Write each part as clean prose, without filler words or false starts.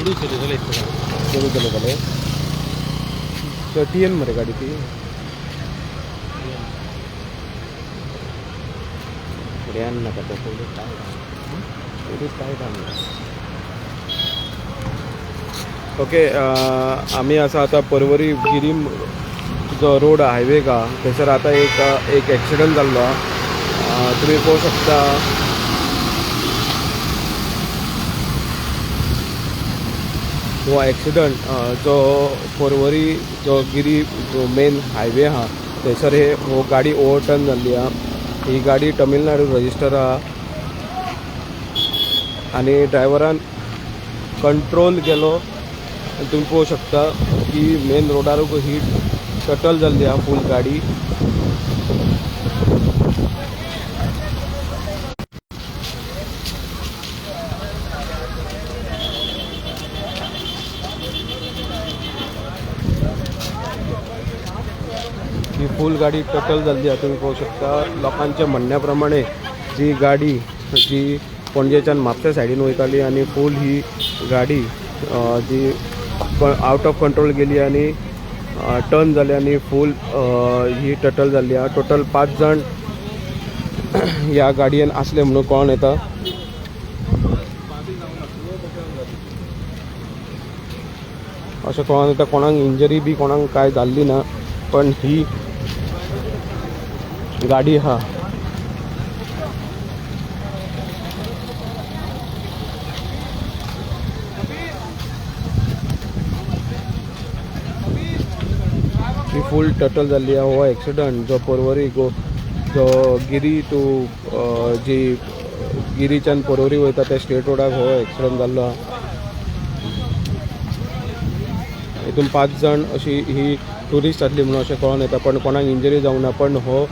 चेडूं चलयता. चेडूं चलयताले. टीएन मरे गाडी ती. फुडें नाका तो पयलीं टायट, पयलीं टायट आहा. ओके, आमी आसा आतां पर्वरी गिरीम जो रोड हायवे का थंयसर आतां एक एक एक्सिडंट जाल्लो आहा. तुमी पळोवंक शकता हो एक्सिडंट जो पर्वरी जो गिरी जो मेन हायवे आहा थंयसर हे हो गाडी ओवरटर्न जाल्ली आहा. ही गाडी तमिळनाडू रजिस्टर आहा आनी ड्रायव्हरान कंट्रोल केलो. आनी तुमी पळोवंक शकता की मेन रोडार ही टटल जाल्ली आहा फूल गाडी. ही फूल गाडी टटल जाल्ली आहा. तुमी पळोवंक शकता लोकांच्या म्हणण्या प्रमाणे जी गाडी जी पणजेच्यान म्हापशा सायडीन वयताली आनी फूल ही गाडी जी आवट ऑफ कंट्रोल गेली आनी टर्न जाली आनी फूल ही टटल जाल्ली आहा. टोटल 5 जाण ह्या गाडयेन आसले म्हणून कळोन येता. अशें कळोन येता कोणाक इंजरी बी कोणाक कांय जाल्ली ना, पण ही गाडी आहा ही फूल टटल जाल्ली आहा. हो एक्सिडंट जो पर्वरी गो जो गिरी टू जी गिरीच्यान पर्वरी वयता त्या स्टेट रोडाक हो एक्सिडंट जाल्लो आहा. हितून 5 जाण अशी ही ट्युरिस्ट आसली म्हणून अशें कळोन येता, पण कोणाक इंजरी जावंक ना. पण हो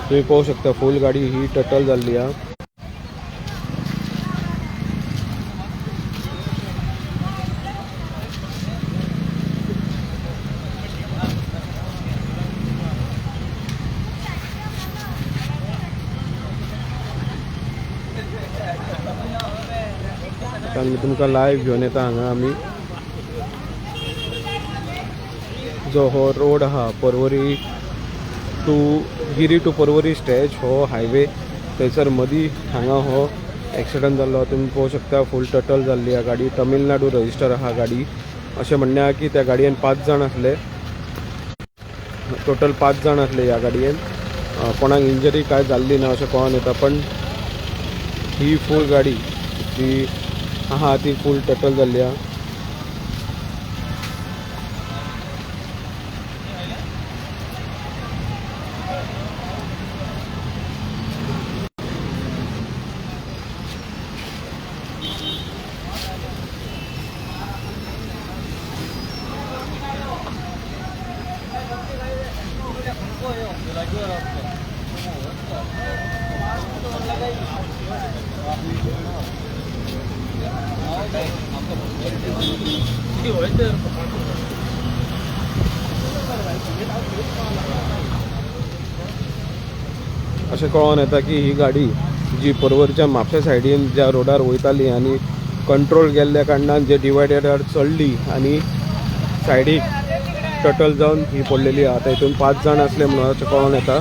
तुमी पळोवंक शकता फूल गाडी ही टटल जाल्ली आहा. आमी तुमकां लायव्ह घेवन येता हांगा. आमी जो हो रोड आहा Porvorim to Giri to Porvorim stretch हो हायवे थंयसर मदीं हांगा हो एक्सिडंट जाल्लो. तुमी पळोवंक शकता फूल टटल जाल्ली आहा गाडी. तमिळनाडू रजिस्टर आहा गाडी. अशें म्हणणें आहा की त्या गाडयेन 5 जाण आसले, टोटल 5 जाण आसले ह्या गाडयेन. कोणाक इंजरी कांय जाल्ली ना अशें कळोन येता, पण ही फूल गाडी जी आहा ती फूल टटल जाल्ली आहा. अशें कळोन येता की ही गाडी जी पर्वरीच्या म्हापशा सायडीन ज्या रोडार वयताली आनी कंट्रोल गेल्ल्या कारणान जे डिवायडरार चडली आनी सायडीक टटल जावन ही पडलेली आहा. आतां हितून 5 जाण आसले म्हणून अशें कळोन येता.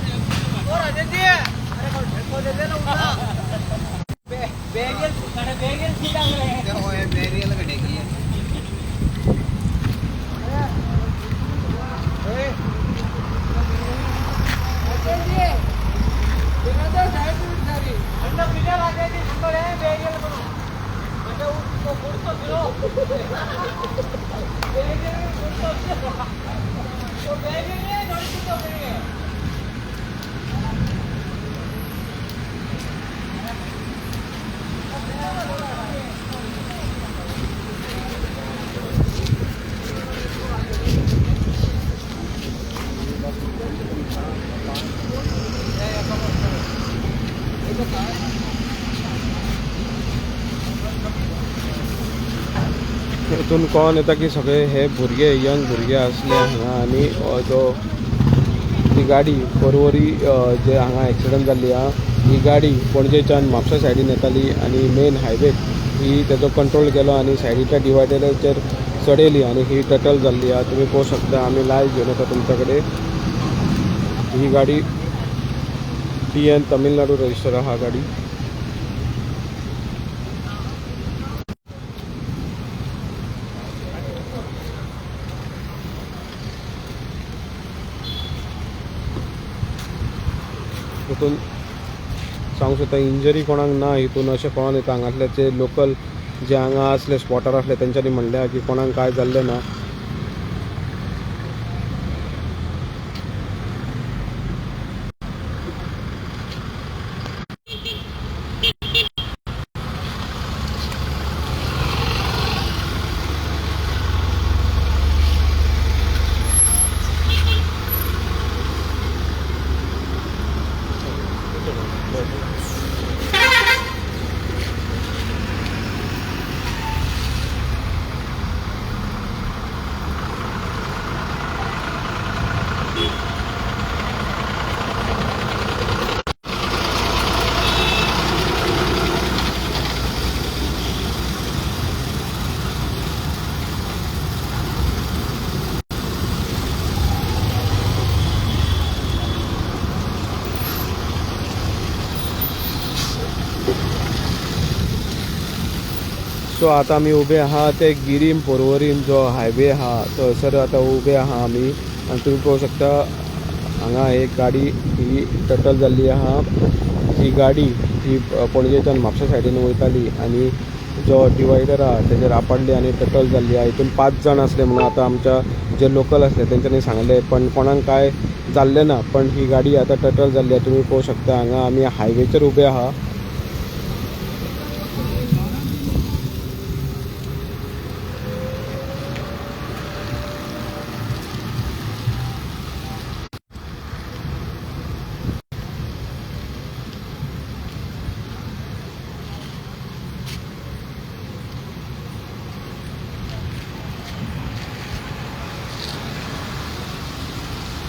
हितून कळोन येता की सगळे हे भुरगे यंग भुरगे आसले हांगा आनी जो ही गाडी पर्वरी जे हांगा एक्सिडंट जाल्ली आहा ही गाडी पणजेच्यान म्हापशा सायडीन येताली आनी मेन हायवेक ही तेजो कंट्रोल गेलो आनी सायडीच्या डिवायडराचेर चडयली आनी ही टटल जाल्ली आहा. तुमी पळोवंक शकता, आमी लायव्ह घेवन येता तुमच्या कडेन. ही गाडी TN Tamil Nadu register आहा गाडी. हितून सांगूंक सोदता इंजरी कोणाक ना हितून अशें कळोन येता. हांगातले जे लोकल जे हांगा आसले स्पॉटार आसले तेंच्यांनी म्हणलें की कोणाक कांय जाल्लें ना. सो आतां आमी उबे आहा ते गिरीम पोरवरीम जो हायवे आहा थंयसर आतां उबे आहा आमी. आनी तुमी पळोवंक शकता हांगा एक गाडी ही टटल जाल्ली आहा. ही गाडी ही पणजेच्यान म्हापशा सायडीन वयताली आनी जो डिवायडर आहा तेजेर आपडली आनी टटल जाल्ली आहा. हितून 5 जाण आसले म्हणून आतां आमच्या जे लोकल आसले तेंच्यांनी सांगलें, पण कोणाक कांय जाल्लें ना. पण ही गाडी आतां टटल जाल्ली आहा. तुमी पळोवंक शकता हांगा आमी हायवेचेर उबे आहा.